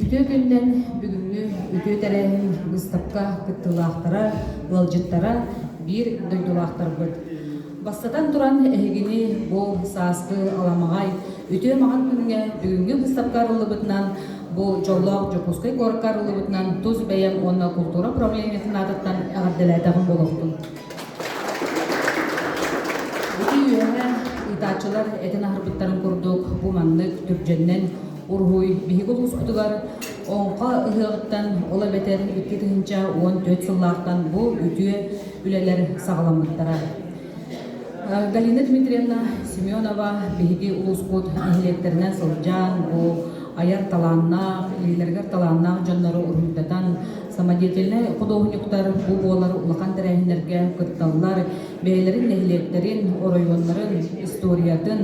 Үтүө күнүнэн бүгүҥҥү үтүө тэрээһин быыстапка кыттыылаахтара, ыалдьыттара, биир дойдулаахтарбыт. Бастатан туран, эһигини бу сааскы аламаҕай үтүө маҥан күҥҥэ бүгүҥҥү быыстапка арыллыбытынан, бу дьоллоох Дьокуускай куоракка арыллыбытынан тус бэйэм уонна култуура управлениетын аатыттан эҕэрдэлээтэҕим буолуохтун. Ити үөһэ ыытааччылар этэн аһарбыттарын курдук, бу маннык түрдьэннэн уруһуй биһиги улууспутугар Оҥхо ыһыаҕыттан, ол эбэтэр 2014 сыллаахтан бу үтүө үлэлэр саҕаламмыттара. Галина Дмитриевна Семенова биһиги улууспут нэһилиэктэринэн сылдьан, бу айар талааннаах, илиилэригэр талааннаах дьоннору уруһуйдатан, самодеятельнай худуоһунньуктар бу буолар улахан тэрээһиннэргэ кытталлар, бэйэлэрин нэһилиэктэрин, оройуоннарын историятын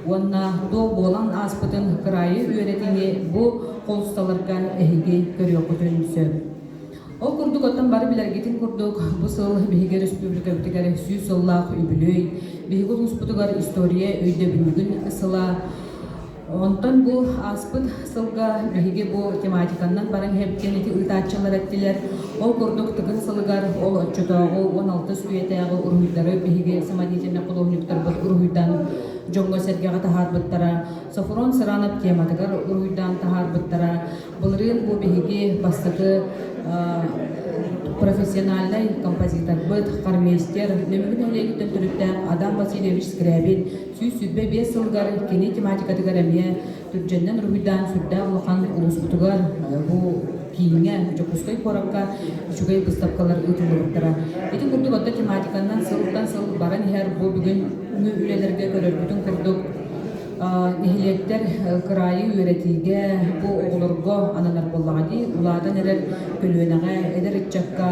уонна туох буолан ааспытын кыраайы үөрэтиини бу холусталарга эһиги көрүөххүтүн сөп. Ол курдук, оттон бары билэргитин курдук, бу сыл биһиги өрөспүүбүлүкэбитигэр 100 сыллаах үбүлүөй, биһиги улууспутугар история өйдөбүнньүгүн сыла. Онтон бу ааспыт сылга биһиги бу тематиканнан баран иһэбит ити ыытааччылар эттилэр. Ол курдук Тыгын сылыгар ол оччотооҕу 16 үйэтээҕи уруһуйдары биһиги самодеятельнай худуоһунньуктарбыт уруһуйдаан дьоҥҥо-сэргэҕэ таһаарбыттара. Софрон Сыранов тематыгар уруһуйдаан таһаарбыттара. Былырыын бу биһиги бастакы профессиональнай композиторбыт, хормейстер, Нөмүгү нэһилиэгиттэн төрүттээх Адам Васильевич Скрябин 125 сылыгар кини тематикатыгар эмиэ түрдьэннэн уруһуйдаан сүрдээх улахан улууспутугар бу кииҥҥэ Дьокуускай куоракка үчүгэй быыстапкалар ыытыллыбыттара. Ити курдук оттон тематиканан сылтан сыл баран иһэр бу бүгүҥҥү үлэлэргэ көрөрбүтүн курдук нэһилиэктэр кыраайы үөрэтиигэ бу оҕолорго ананар буоллаҕа дии улаатан эрэр көлүөнэҕэ эдэр ыччакка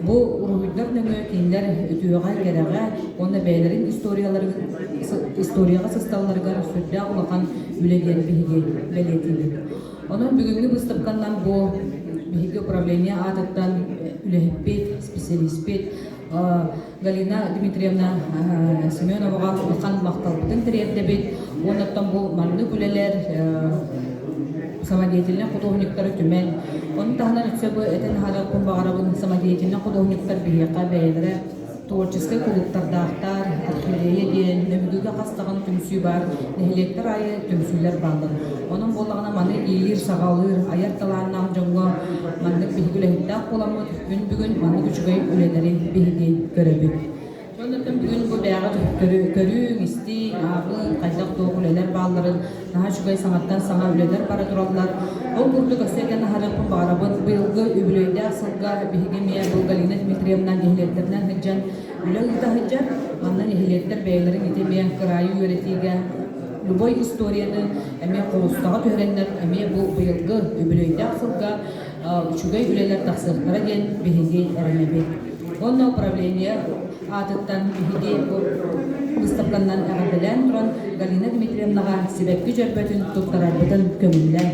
бу уруһуйдар нөҥүө кинилэр үтүөҕэ кэрэҕэ уонна бэйэлэрин историяҕа сысталларыгар сүрдээх улахан үлэ диэн биһиги бэлиэтиибит. Онон бүгүҥҥү быыстапканнан бу биһиги управление аатыттан үлэһиппит, специалиспит Галина Дмитриевна Семеноваҕа улахан махталбытын тириэрдэбит. Уонна бу маннык үлэлэр самодеятельнай худуоһунньуктары түмэн, ону таһынан өссө бу этэн аһарыахпын баҕарабын, самодеятельнай худуоһунньуктар биһиэхэ бэйэлэрэ творческай кулууптардаахтар, архиерея диэн, Нөмүгүгэ хас даҕаны түмсүү баар, нэһилиэктэр аайы түмсүүлэр бааллар. Онон буоллаҕына маны иилиир-саҕалыыр, айар талааннаах дьоҥҥо маннык биһиги үлэһиттээх буоламмыт, күн бүгүн маннык үчүгэй үлэлэри биһиги көрөбүт. Оннуттан бүгүн бу бэйэҕит көрүҥ, истиҥ, ааҕыҥ, хайдах туох үлэлэр баалларын, наһаа үчүгэй саҥаттан саҥа үлэлэр бара тураллар. Ол курдук өссө этэн аһарыахпын баҕарабын, быйылгы үбүлүөйдээх сылга биһиги эмиэ бу Галина Дмитриевна нэһилиэктэринэн сылдьан үлэ ыыта сылдьар. Манна нэһилиэктэр бэйэлэрин ити эмиэ кыраайы үөрэтиигэ любой историяны эмиэ холустаҕа түһэрэннэр эмиэ бу быйылгы үбүлүөйдээх сылга үчүгэй үлэлэр тахсыахтара диэн биһиги эрэнэбит. Уонна управление аатыттан биһиги бу быыстапканан эҕэрдэлээн туран Галина Дмитриевнаҕа сибэкки дьөрбөтүн туттарарбытын көҥүллээн.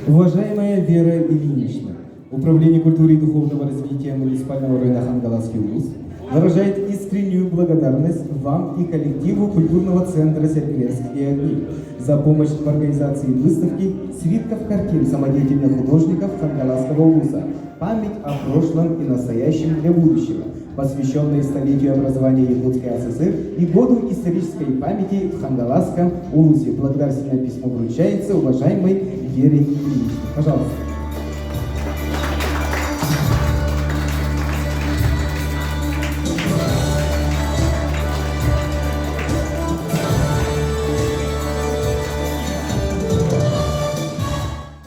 Уважаемая Вера Ильинична, Управление культуры и духовного развития муниципального района Хангаласский улус выражает искреннюю благодарность вам и коллективу культурного центра «Сергиевские огни» за помощь в организации выставки свитков картин самодеятельных художников Хангаласского улуса «Память о прошлом и настоящем для будущего», посвященной столетию образования Якутской АССР и году исторической памяти в Хангаласском улусе. Благодарственное письмо вручается уважаемой Вере Ильиничне. Пожалуйста.